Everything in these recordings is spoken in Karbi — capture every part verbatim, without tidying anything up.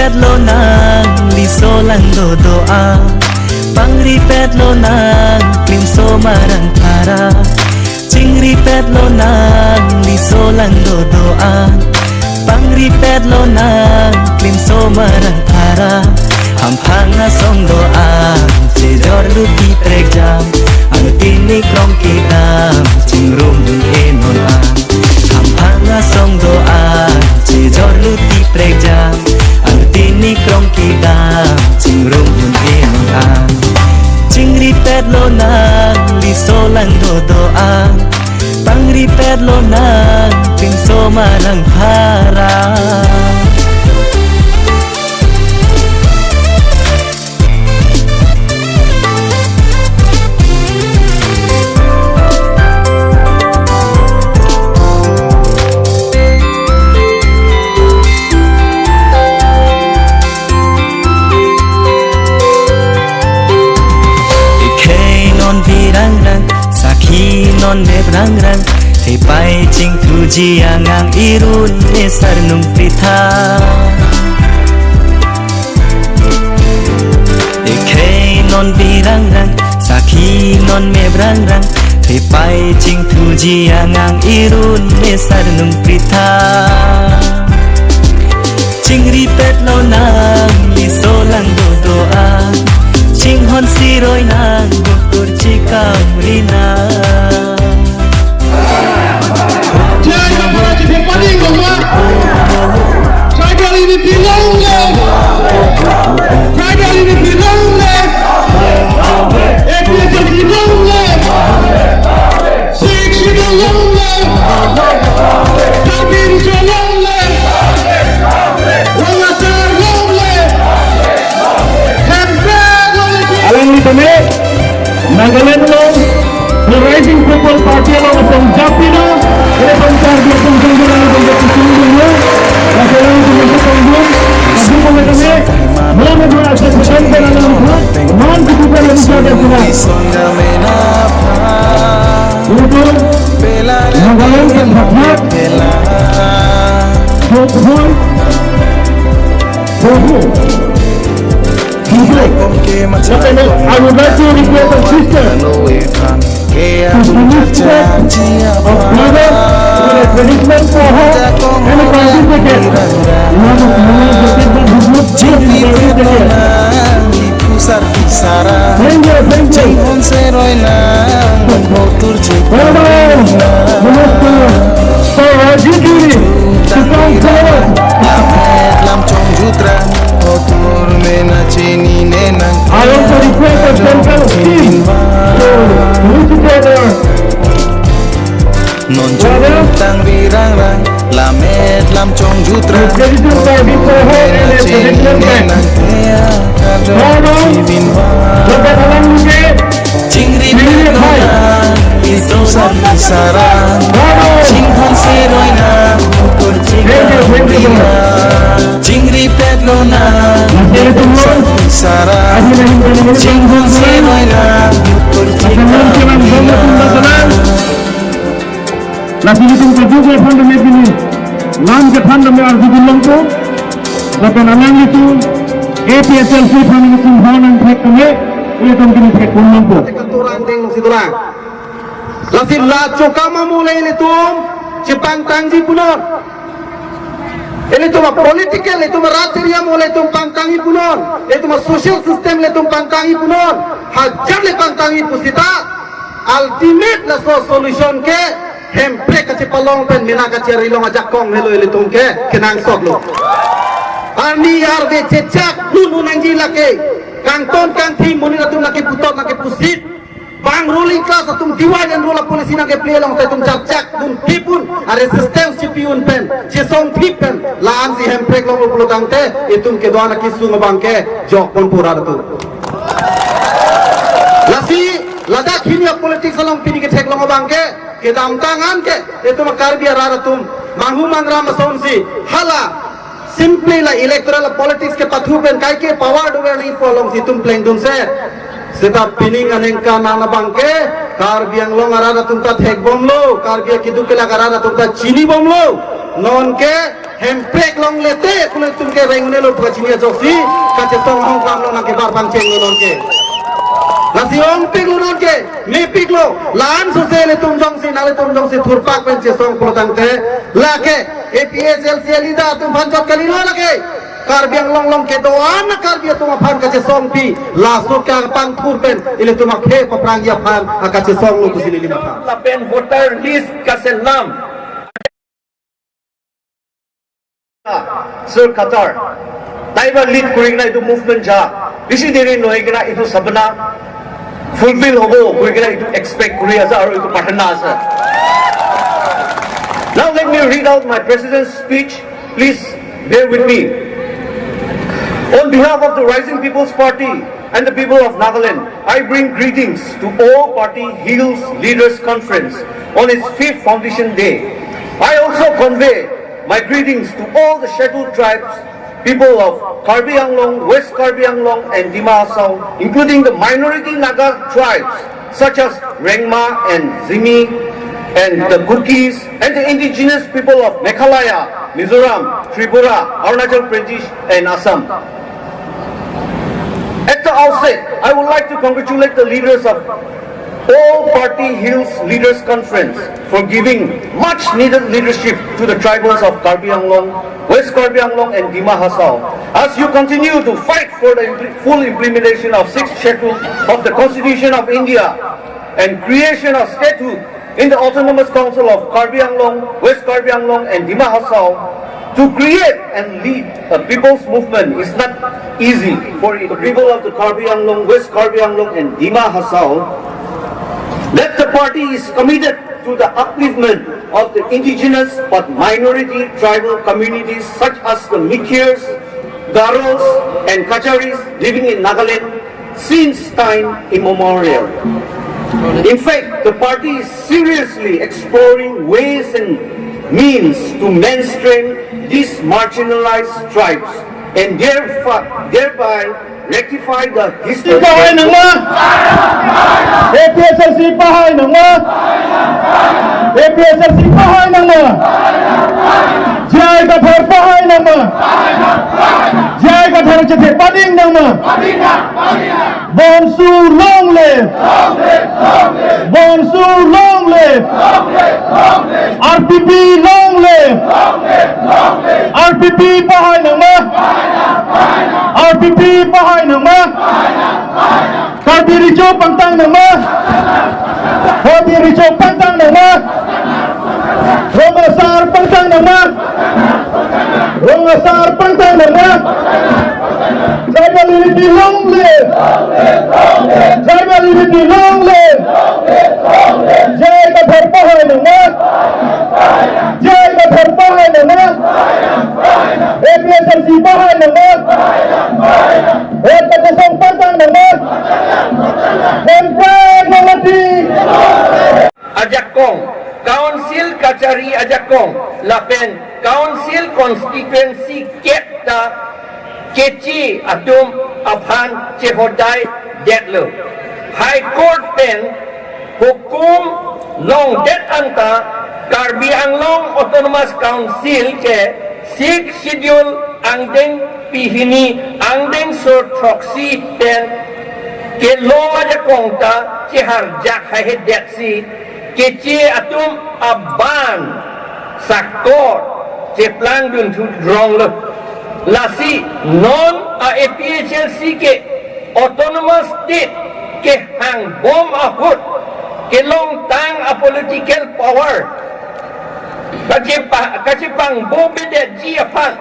Lonang, liso lang dodo-an. Pangripet lonang, klimso marang phara. Chingripet lonang, liso lang dodo-an. Pangripet lonang, klimso marang phara. Hamphang asong do-an, chejor lut ti prekjam. Anuttin ne krong kedam, chingrum dun-e non an. Hamphang asong do-an, chejor lut ti prekjam. Anuttin ne krong kedam, chingrum dun-e non an. Chingripet lonang, liso lang dodo-an. Pangripet lonang, klimso marang phara. Ekhei non virang rang, sakhi non mep rang rang, thepai chingthuji angang irun me sarnung pritha. Ekhei non virang rang, sakhi non mep rang rang, thepai chingthuji angang irun me sarnung pritha. Chingripet lonang, liso lang dodo-an. Chinghon siroi nang, butur chikam ri nang. Jai Baba Raja Depaning Baba. Tribal unity long live. Tribal unity long live. A P H L C long live. Sixth Schedule long live. Karbi Reserve long live. Rangachar long live. Hemprek long live. Alangli tame Nagaland along, the Rising People Party along asong japi do, ele tong Karbi asong jong jong jong jong jong jong jong, laso lang jong jong jong jong, adu ko kami, mo mo dua asong jong jong jong jong, man kutu ko lang jong jong jong. Betul, Nagaland ke bhaghat, bhaghat, bhaghat. I would like to request our sister to felicitate our brother with a traditional poho and a party jacket. We have a small jacket, but this is not just a party jacket. Thank you, thank you. Bravo! Namaste. So, Rajiv Giri, to come forward. Lamet lam chongjutran, hotur mena chinine nang. I also request the central team to felicitate our brother. Non juntang virang rang, lamet lam chongjutran, hotur mena chinine nang. Bravo. Lapen alangli ke Chingripet lonang, iso sar sarang. Chinghon siroi nang, ukur chingri nang. Chingripet lonang, iso sar sarang. Chinghon siroi nang, ukur chingri nang. Lasi ilitum kadokave aphan tame pini lam kethan tame arjudun longpo. Lapen alanglitum A P H L C aphan ilitum hon nangthek tame ilitum pini thekpon longpo. Katurang deng si tulang. Lasi la chokam amo le ilitum chepangtangji punon. Ilitum a-political, ilitum a-rat area amo le ilitum pangtangji punon. Ilitum a-social system le ilitum pangtangji punon. Hajar le pangtangji pusita, ultimate laso solution ke Hemprek kachepalong pen mena kachari long ajakong helo ilitum ke kenangsot lo. Arni arve chechak nunu nangji lake. Kangton kangthi monit atum nangkeputot nangkepusit. Bang ruling class atum divide and rule policy nangkeplay along te itum charchak dun thipun, a-resistance chipi-un pen, chesong thip pen, la-an si Hemprek longlo pulo tangte, itum kedo-an akesung abang ke jokpon pura atum. Lasi, ladak hini a-politics along pini ketheklong abang ke, kedamtang an ke, itum a-Karbi arat atum, manghu mangram asonsi, hala, simply la electoral politics kepathu pen kaike power dover nangji pu alongsi itum plengdunse. Seta pining aningkan an abang ke, Karbi Anglong arat atum ta thekbomlo, Karbi akeduk kelak arat atum ta chinibomlo. Non ke, Hemprek longle te, kule tum ke reng ne lo pachini ajoksi, kachesong ahong klam lo nangkebar pangcheng lo nonke. Lasi ongpik lo nonke, mepik lo, la-an suse ilitum jongsi, nanglitum jongsi thurpak pen chesong pulotangte, lake, A P H L C leader atum aphan chot kali lo lake. Karbi Anglong along kedo-an Karbi atum aphan kachesongpi, laso kapangthur pen, ilitum akhei paprangji aphan, akachesong lo pusi neli matha. Lapen voter list kaselam. Sir Qatar, taiba lead kuri kena itum movement ja, bisi deri noi kena itum sapna fulfill hobo kuri kena itum expect kuri asa aru itum pratana asa. Now let me read out my president's speech. Please bear with me. On behalf of the Rising People's Party and the people of Nagaland, I bring greetings to All Party Hills Leaders Conference on its fifth foundation day. I also convey my greetings to all the scheduled tribes, people of Karbi Anglong, West Karbi Anglong, and Dima Hasao, including the minority Naga tribes such as Rengma and Zeme, and the Kukis, and the indigenous people of Meghalaya, Mizoram, Tripura, Arunachal Pradesh, and Assam. At the outset, I would like to congratulate the leaders of All Party Hills Leaders Conference for giving much needed leadership to the tribals of Karbi Anglong, West Karbi Anglong, and Dima Hasao as you continue to fight for the impl- full implementation of Sixth Schedule of the Constitution of India and creation of statehood in the Autonomous Council of Karbi Anglong, West Karbi Anglong, and Dima Hasao. To create and lead a people's movement is not easy for the people of the Karbi Anglong, West Karbi Anglong, and Dima Hasao. That the party is committed to the upliftment of the indigenous but minority tribal communities such as the Mikirs, Garos, and Kacharis living in Nagaland since time immemorial. In fact, the party is seriously exploring ways and means to mainstream these marginalized tribes and therefore, thereby rectify the history. Pahai nangma? A P H L C pahai nangma? A P H L C pahai nangma? J I Kathar pahai nangma? J I Kathar chethe pading nangma? Bonsu long live! Bonsu long live! R P P long live! R P P pahai nangma? R P P pahai nangma? Karbi Recho pangtang nangma? Karbi Recho pangtang nangma? Rong Asar pangtang nangma? Rong Asar pangtang nangma? Tribal unity long live! Tribal unity long live! J I Kathar pahai nangma? J I Kathar pahai nangma? A P H L C pahai nangma? Rat kachesong pangtang nangma? Hemprek nangmati! Ajakong, Council Kachari ajakong, lapen Council Constituency kep ta Keche atum aphan chehodai detlo. High Court pen hukum longdet anta Karbi Anglong Autonomous Council ke Sixth Schedule angdeng pihini angdeng sor throksi pen kelong ajakong ta cheharjak haihedetsi Keche atum aban sakor cheplangdun thu drong lo. Lasi non a A P H L C ke Autonomous State kehangbom ahut kelongtang a political power kachepa- kachepangbo bedetji aphan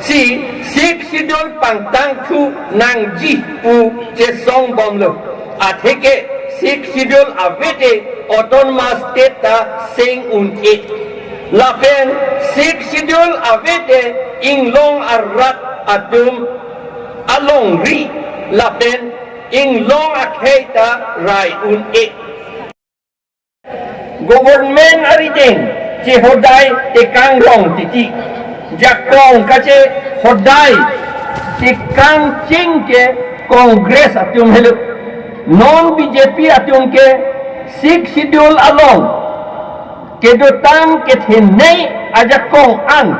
si Sixth Schedule pangtang thu nangji pu chesongbomlo. Atheke Sixth Schedule avete Autonomous State ta seng un-e. Lapen Sixth Schedule avete inglong arat atum alongri lapen inglong akhei ta rai un-e. Government arideng chehodai tekang rong titi. Jakong kachehodai tekang ching ke Congress atum helo. Non B J P atum ke Sixth Schedule along kedotang kethenei ajakong an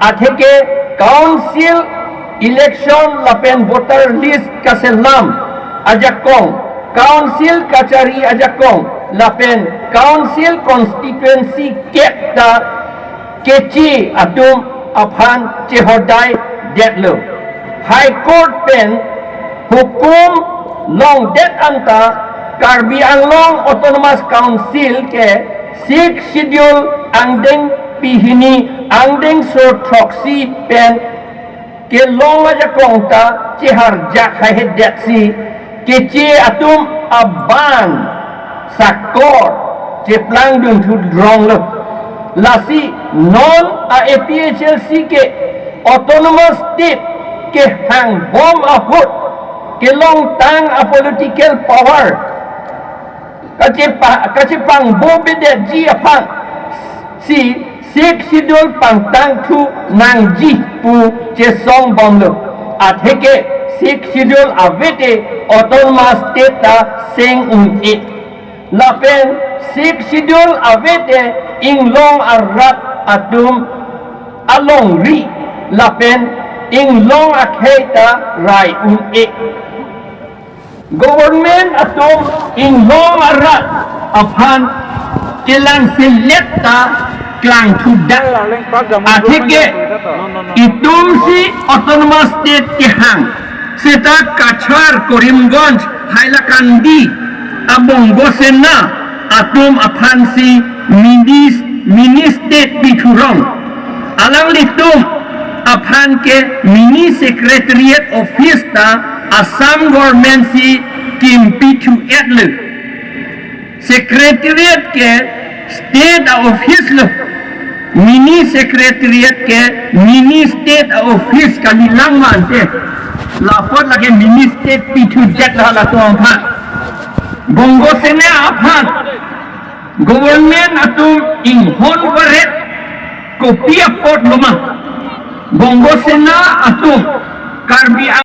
Atheke council election lapen voter list kaselam ajakong, council kachari ajakong lapen council constituency kep ta keche atum aphan chehodai detlo. High Court pen hukum longdet anta Karbi Anglong Autonomous Council ke Sixth Schedule angdeng pihini angdeng srothroksi pen kelong ajakong ta cheharjak haihedetsi keche atum aban sakor cheplangdun thu dronglo. Lasi non a APHLC ke autonomous state kehangbom ahut kelongtang a political power kachepa kachepangbo bedetji aphan si Sixth Schedule pangtangthu nangji pu chesongbomlo. Atheke Sixth Schedule avete autonomous state ta seng un-e. Lapen Sixth Schedule avete inglong arat atum alongri lapen inglong akhei ta rai un-e. Government atum inglong arat aphan kelang selet ta klangthudak. Atheke itumsi autonomous state kehang seta Cachar, Karimganj, Hailakandi a Bongo Sena atum aphansi mini, mini state pithurong. Alanglitum aphan ke mini secretariat office ta Assam government si kimpithu-etlo. Secretariat ke state a office lo. Mini secretariat ke mini state a office kalilang mante. Lapot lake mini state pithudet la latum aphan. Bongo Sena aphan government atum inghon varet kopi apot loma. Bongo Sena atum Karbi